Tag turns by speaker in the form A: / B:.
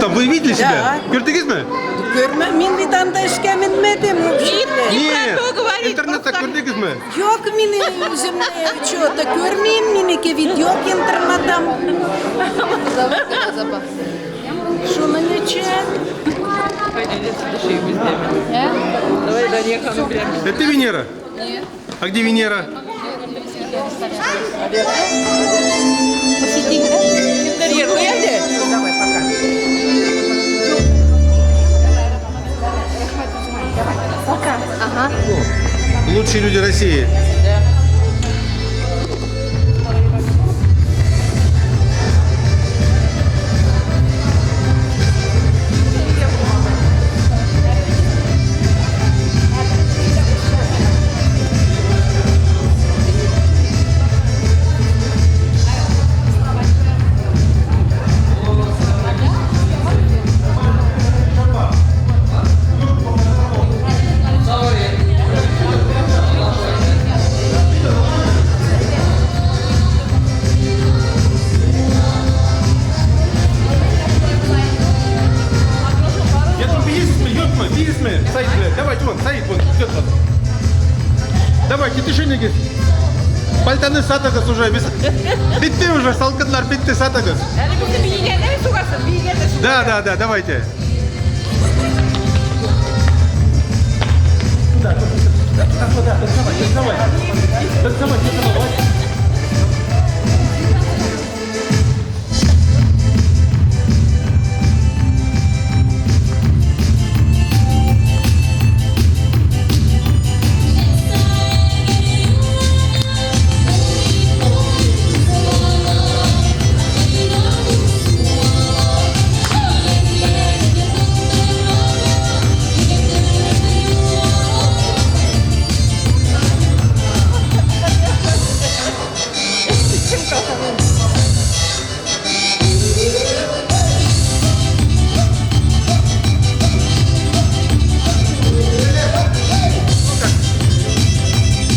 A: там, вы видели себя?
B: Да.
A: Күрдегезме?
B: Күрмә, мин бит анда эшкә менмәдем вообще.
A: Нет,
C: то говорит,
A: интернетта
C: просто.
A: күрдегезме?
B: Юк, мин үземне что-то күрмим, минеке бит юк интернетта. Шуның өчен.
A: Это Венера? Нет. А где Венера?
C: Давай, пока.
A: Лучшие люди России. Я там бизнесмен, ёпма, бизнесмен. Саид, блядь, давайте вон, Саид, вон, ждет вас. Давайте, тишинегез. Пальтаны сатыгыз уже. Битте уже, салкыннар битте сатыгыз.
C: Әле безне биегәндә бит сугасың, биегәндә сугасың.
A: Да, да, да, давайте. Туда, туда, туда, туда, танцевать, танцевать. Танцевать, танцевать.